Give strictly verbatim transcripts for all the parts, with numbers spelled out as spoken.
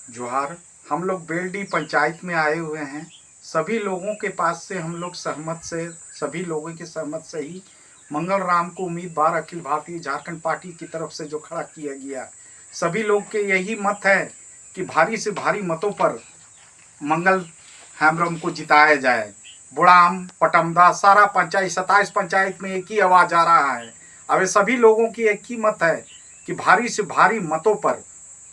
जोहार। हम लोग बेलडी पंचायत में आए हुए हैं। सभी लोगों के पास से हम लोग सहमत से, सभी लोगों की सहमत से ही मंगल राम को उम्मीदवार अखिल भारतीय झारखंड पार्टी की तरफ से जो खड़ा किया गया, सभी लोग के यही मत है कि भारी से भारी मतों पर मंगल हेम्ब्रम को जिताया जाए। बुड़ाम, पटमदा, सारा पंचायत, सत्ताईस पंचायत में एक ही आवाज आ रहा है। अब ये सभी लोगों की एक ही मत है कि भारी से भारी मतों पर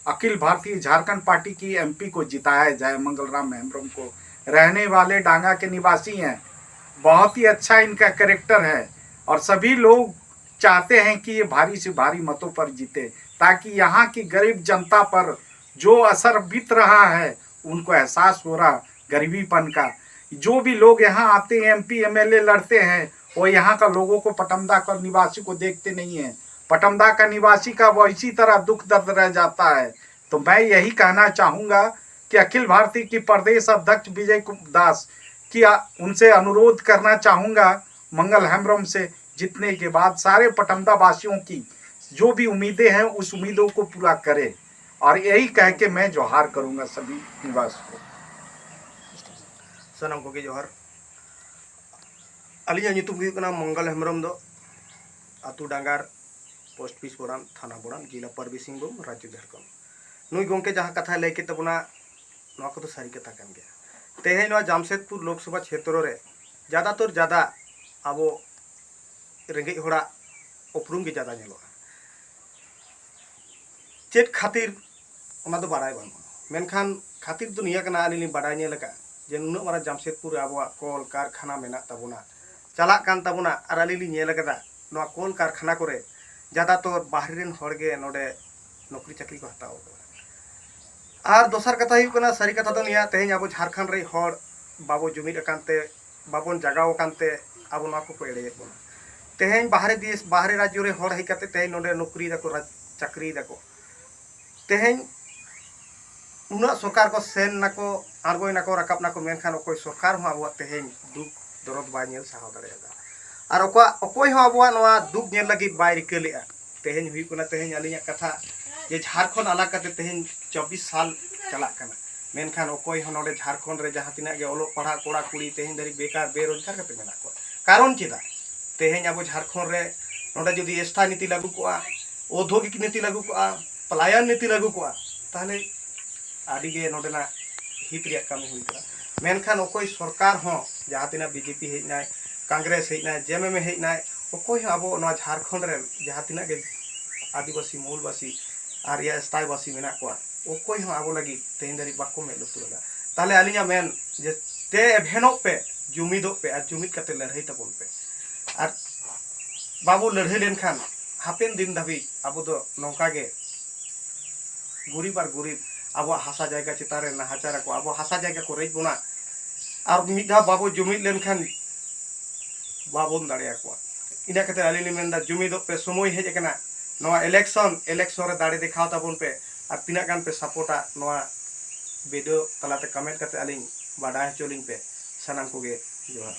अखिल भारतीय झारखंड पार्टी की एमपी को जिताया जाए, मंगल राम हेम्ब्रम को। रहने वाले डांगा के निवासी हैं, बहुत ही अच्छा इनका कैरेक्टर है और सभी लोग चाहते हैं कि ये भारी से भारी मतों पर जीते, ताकि यहाँ की गरीब जनता पर जो असर बीत रहा है उनको एहसास हो रहा गरीबीपन का। जो भी लोग यहाँ आते हैं, एमपी एमएलए लड़ते हैं, वो यहाँ का लोगों को, पटमदा का निवासी को देखते नहीं है। पटमदा का निवासी का वो इसी तरह दुख दर्द रह जाता है। तो मैं यही कहना चाहूँगा कि अखिल भारतीय की प्रदेश अध्यक्ष विजय कु- दास की आ- उनसे अनुरोध करना चाहूँगा, मंगल हेम्ब्रम से जीतने के बाद सारे पटमदा वासियों की जो भी उम्मीदें हैं उस उम्मीदों को पूरा करें। और यही कह के मैं जोहार करूँगा सभी निवास को। ᱥᱟᱱᱟᱢ ᱠᱚᱜᱮ ᱡᱚᱦᱟᱨ᱾ ᱟᱹᱞᱤᱧᱟᱜ ᱧᱩᱛᱩᱢ ᱦᱩᱭᱩᱜ ᱠᱟᱱᱟ ᱢᱚᱝᱜᱚᱞ ᱦᱮᱢᱵᱨᱚᱢ ᱫᱚ, ᱟᱹᱛᱩ ᱰᱟᱝᱜᱟᱨ, ᱯᱳᱥᱴ ᱚᱯᱷᱤᱥ ᱵᱚᱲᱟᱱ, ᱛᱷᱟᱱᱟ ᱵᱚᱲᱟᱱ, ᱡᱮᱞᱟ ᱯᱟᱨᱵᱤ ᱥᱤᱝᱵᱷᱩᱢ, ᱨᱟᱡᱽᱡᱚ ᱡᱷᱟᱲᱠᱷᱚᱸᱰ᱾ ᱱᱩᱭ ᱜᱚᱢᱠᱮ ᱡᱟᱦᱟᱸ ᱠᱟᱛᱷᱟᱭ ᱞᱟᱹᱭ ᱠᱮᱫ ᱛᱟᱵᱚᱱᱟ, ᱱᱚᱣᱟ ᱠᱚᱫᱚ ᱥᱟᱹᱨᱤ ᱠᱟᱛᱷᱟ ᱠᱟᱱ ᱜᱮᱭᱟ᱾ ᱛᱮᱦᱮᱧ ᱱᱚᱣᱟ ᱡᱟᱢᱥᱮᱫᱽᱯᱩᱨ ᱞᱳᱠᱥᱚᱵᱷᱟ ᱪᱷᱮᱛᱨᱚ ᱨᱮ ᱡᱟᱫᱟᱛᱚᱨ ᱡᱟᱫᱟ ᱟᱵᱚ ᱨᱮᱸᱜᱮᱡ ᱦᱚᱲᱟᱜ ᱩᱯᱨᱩᱢ ᱜᱮ ᱡᱟᱫᱟ ᱧᱮᱞᱚᱜᱼᱟ᱾ ᱪᱮᱫ ᱠᱷᱟᱹᱛᱤᱨ, ᱚᱱᱟ ᱫᱚ ᱵᱟᱲᱟᱭ ᱵᱟᱹᱱᱩᱜᱼᱟ, ᱢᱮᱱᱠᱷᱟᱱ ᱠᱷᱟᱹᱛᱤᱨ ᱫᱚ ᱱᱤᱭᱟᱹ ᱠᱟᱱᱟ, ᱟᱹᱞᱤᱧ ᱞᱤᱧ ᱵᱟᱰᱟᱭ ᱧᱮᱞ ᱟᱠᱟᱫᱼᱟ ᱡᱮ ᱱᱩᱱᱟᱹᱜ ᱢᱟᱨᱟᱝ ᱡᱟᱢᱥᱮᱫᱽᱯᱩᱨ ᱨᱮ ᱟᱵᱚᱣᱟᱜ ᱠᱚᱞ ᱠᱟᱨᱠᱷᱟᱱᱟ ᱢᱮᱱᱟᱜ ᱛᱟᱵᱚᱱᱟ, ᱪᱟᱞᱟᱜ ᱠᱟᱱ ᱛᱟᱵᱚᱱᱟ, ᱟᱨ ᱟᱹᱞᱤᱧ ᱞᱤᱧ ᱧᱮᱞ ᱟᱠᱟᱫᱟ ᱱᱚᱣᱟ ᱠᱚᱞ ᱠᱟᱨᱠᱷᱟᱱᱟ ᱠᱚᱨᱮ ᱡᱟᱫᱟᱛᱚᱨ ᱵᱟᱦᱨᱮ ᱨᱮᱱ ᱦᱚᱲ ᱜᱮ ᱱᱚᱰᱮ ᱱᱚᱠᱨᱤ ᱪᱟᱹᱠᱨᱤ ᱠᱚ ᱦᱟᱛᱟᱣ ᱟᱠᱟᱫᱟ᱾ ᱟᱨ ᱫᱚᱥᱟᱨ ᱠᱟᱛᱷᱟ ᱦᱩᱭᱩᱜ ᱠᱟᱱᱟ, ᱥᱟᱹᱨᱤ ᱠᱟᱛᱷᱟ ᱫᱚ ᱱᱤᱭᱟᱹ, ᱛᱮᱦᱮᱧ ᱟᱵᱚ ᱡᱷᱟᱲᱠᱷᱚᱸᱰ ᱨᱮ ᱦᱚᱲ ᱵᱟᱵᱚ ᱡᱩᱢᱤᱫ ᱟᱠᱟᱱ ᱛᱮ, ᱵᱟᱵᱚᱱ ᱡᱟᱜᱟᱣ ᱟᱠᱟᱱ ᱛᱮ ᱟᱵᱚ ᱱᱚᱣᱟ ᱠᱚᱠᱚ ᱮᱲᱮᱭᱮᱫ ᱵᱚᱱᱟ᱾ ᱛᱮᱦᱮᱧ ᱵᱟᱦᱨᱮ ᱫᱮᱥ, ᱵᱟᱦᱨᱮ ᱨᱟᱡᱽᱡᱚ ᱨᱮ ᱦᱚᱲ ᱦᱮᱡ ᱠᱟᱛᱮ ᱛᱮᱦᱮᱧ ᱱᱚᱰᱮ ᱱᱚᱠᱨᱤ ᱫᱟᱠᱚ, ᱨᱟᱡᱽ-, ᱪᱟᱹᱠᱨᱤᱭ ᱫᱟᱠᱚ᱾ ᱛᱮᱦᱮᱧ ᱩᱱᱟᱹᱜ ᱥᱚᱨᱠᱟᱨ ᱠᱚ ᱥᱮᱱ ᱱᱟᱠᱚ, ᱟᱬᱜᱚᱭ ᱱᱟᱠᱚ, ᱨᱟᱠᱟᱵ ᱱᱟᱠᱚ, ᱢᱮᱱᱠᱷᱟᱱ ᱚᱠᱚᱭ ᱥᱚᱨᱠᱟᱨ ᱦᱚᱸ ᱟᱵᱚᱣᱟᱜ ᱛᱮᱦᱮᱧ ᱫᱩᱠ ᱫᱚᱨᱚᱫ ᱵᱟᱭ ᱧᱮᱞ ᱥᱟᱦᱟᱣ ᱫᱟᱲᱮᱭᱟᱫᱟ᱾ ᱟᱨ ᱚᱠᱚᱭ, ᱚᱠᱚᱭ ᱦᱚᱸ ᱟᱵᱚᱣᱟᱜ ᱱᱚᱣᱟ ᱫᱩᱠ ᱧᱮᱞ ᱞᱟᱹᱜᱤᱫ ᱵᱟᱭ ᱨᱤᱠᱟᱹ ᱞᱮᱫᱼᱟ᱾ ᱛᱮᱦᱮᱧ ᱦᱩᱭᱩᱜ ᱠᱟᱱᱟ, ᱛᱮᱦᱮᱧ ᱟᱹᱞᱤᱧᱟᱜ ᱠᱟᱛᱷᱟ ᱡᱮ ᱡᱷᱟᱲᱠᱷᱚᱸᱰ ᱟᱞᱟᱜᱽ ᱠᱟᱛᱮ ᱛᱮᱦᱮᱧ ᱪᱚᱵᱵᱤᱥ ᱥᱟᱞ ᱪᱟᱞᱟᱜ ᱠᱟᱱᱟ᱾ ᱢᱮᱱᱠᱷᱟᱱ ᱚᱠᱚᱭ ᱦᱚᱸ ᱱᱚᱰᱮ ᱡᱷᱟᱲᱠᱷᱚᱸᱰ ᱨᱮ ᱡᱟᱦᱟᱸ ᱛᱤᱱᱟᱹᱜ ᱜᱮ ᱚᱞᱚᱜ ᱯᱟᱲᱦᱟᱜ ᱠᱚᱲᱟ ᱠᱩᱲᱤ ᱛᱮᱦᱮᱧ ᱫᱷᱟᱹᱨᱤᱡ ᱵᱮᱠᱟᱨ ᱵᱮᱨᱳᱡᱽᱜᱟᱨ ᱠᱟᱛᱮ ᱢᱮᱱᱟᱜ ᱠᱚᱣᱟ᱾ ᱠᱟᱨᱚᱱ ᱪᱮᱫᱟᱜ? ᱛᱮᱦᱮᱧ ᱟᱵᱚ ᱡᱷᱟᱲᱠᱷᱚᱸᱰ ᱨᱮ ᱱᱚᱰᱮ ᱡᱩᱫᱤ ᱮᱥᱴᱷᱟᱭ ᱱᱤᱛᱤ ᱞᱟᱹᱜᱩ ᱠᱚᱜᱼᱟ, ᱳᱫᱽᱫᱷᱳᱜᱤᱠ ᱱᱤᱛᱤ ᱞᱟᱹᱜᱩ ᱠᱚᱜᱼᱟ, ᱯᱞᱟᱭᱚᱱ ᱱᱤᱛᱤ ᱞᱟᱹᱜᱩ ᱠᱚᱜᱼᱟ, ᱛᱟᱦᱚᱞᱮ ᱟᱹᱰᱤ ᱜᱮ ᱱᱚᱰᱮᱱᱟᱜ ᱦᱤᱛ ᱨᱮᱭᱟᱜ ᱠᱟᱹᱢᱤ ᱦᱩᱭ ᱠᱚᱜᱼᱟ᱾ ᱢᱮᱱᱠᱷᱟᱱ ᱚᱠᱚᱭ ᱥᱚᱨᱠᱟᱨ ᱦᱚᱸ, ᱡᱟᱦᱟᱸ ᱛᱤᱱᱟᱹᱜ ᱵᱤᱡᱮᱯᱤ ᱦᱮᱡ ᱱᱟᱭ, ᱠᱚᱝᱜᱨᱮᱥ ᱦᱮᱡ ᱱᱟᱭ, ᱡᱮᱢᱮᱢᱮ ᱦᱮᱡ ᱱᱟᱭ, ᱚᱠᱚᱭ ᱦᱚᱸ ᱟᱵᱚ ᱱᱚᱣᱟ ᱡᱷᱟᱲᱠᱷᱚᱸᱰ ᱨᱮᱱ ᱡᱟᱦᱟᱸ ᱛᱤᱱᱟᱹᱜ ᱜᱮ ᱟᱹᱫᱤᱵᱟᱹᱥᱤ ᱢᱩᱞᱵᱟᱹᱥᱤ ᱟᱨ ᱮᱥᱴᱷᱟᱭ ᱵᱟᱹᱥᱤ ᱢᱮᱱᱟᱜ ᱠᱚᱣᱟ, ᱚᱠᱚᱭ ᱦᱚᱸ ᱟᱵᱚ ᱞᱟᱹᱜᱤᱫ ᱛᱮᱦᱮᱧ ᱫᱷᱟᱹᱨᱤᱡ ᱵᱟᱠᱚ ᱢᱮᱫ ᱞᱩᱛᱩᱨ ᱟᱠᱟᱫᱟ᱾ ᱛᱟᱦᱚᱞᱮ ᱟᱹᱞᱤᱧᱟᱜ ᱢᱮᱱ ᱡᱮ ᱛᱮ ᱮᱵᱷᱮᱱᱚᱜ ᱯᱮ, ᱡᱩᱢᱤᱫᱚᱜ ᱯᱮ ᱟᱨ ᱡᱩᱢᱤᱫ ᱠᱟᱛᱮ ᱞᱟᱹᱲᱦᱟᱹᱭ ᱛᱟᱵᱚᱱ ᱯᱮ᱾ ᱟᱨ ᱵᱟᱵᱚ ᱞᱟᱹᱲᱦᱟᱹᱭ ᱞᱮᱱᱠᱷᱟᱱ ᱦᱟᱯᱮᱱ ᱫᱤᱱ ᱫᱷᱟᱹᱵᱤᱡ ᱟᱵᱚ ᱫᱚ ᱱᱚᱝᱠᱟ ᱜᱮ ᱜᱩᱨᱤᱵ ᱟᱨ ᱜᱩᱨᱤᱵ ᱟᱵᱚᱣᱟᱜ ᱦᱟᱥᱟ ᱡᱟᱭᱜᱟ ᱪᱮᱛᱟᱱ ᱨᱮ ᱱᱟᱦᱟᱪᱟᱨ ᱟᱠᱚ, ᱟᱵᱚ ᱦᱟᱥᱟ ᱡᱟᱭᱜᱟ ᱠᱚ ᱨᱮᱡ ᱵᱚᱱᱟ, ᱟᱨ ᱢᱤᱫ ᱫᱷᱟᱣ ᱵᱟᱵᱚ ᱡᱩᱢᱤᱫ ᱞᱮᱱᱠᱷᱟᱱ ᱵᱟᱵᱚᱱ ᱫᱟᱲᱮᱭᱟᱠᱚᱣᱟ᱾ ᱤᱱᱟᱹ ᱠᱷᱟᱹᱛᱤᱨ ᱟᱹᱞᱤᱧ ᱞᱤᱧ ᱢᱮᱱᱫᱟ, ᱡᱩᱢᱤᱫᱚᱜ ᱯᱮ, ᱥᱚᱢᱚᱭ ᱦᱮᱡ ᱟᱠᱟᱱᱟ᱾ ᱱᱚᱣᱟ ᱤᱞᱮᱠᱥᱚᱱ, ᱤᱞᱮᱠᱥᱚᱱ ᱨᱮ ᱫᱟᱲᱮ ᱫᱮᱠᱷᱟᱣ ᱛᱟᱵᱚᱱ ᱯᱮ, ᱟᱨ ᱛᱤᱱᱟᱹᱜ ᱜᱟᱱ ᱯᱮ ᱥᱟᱯᱳᱨᱴᱟ ᱱᱚᱣᱟ ᱵᱷᱤᱰᱤᱭᱳ ᱛᱟᱞᱟᱛᱮ ᱠᱚᱢᱮᱱᱴ ᱠᱟᱛᱮ ᱟᱹᱞᱤᱧ ᱵᱟᱰᱟᱭ ᱦᱚᱪᱚ ᱞᱤᱧ ᱯᱮ᱾ ᱥᱟᱱᱟᱢ ᱠᱚᱜᱮ ᱡᱚᱦᱟᱨ᱾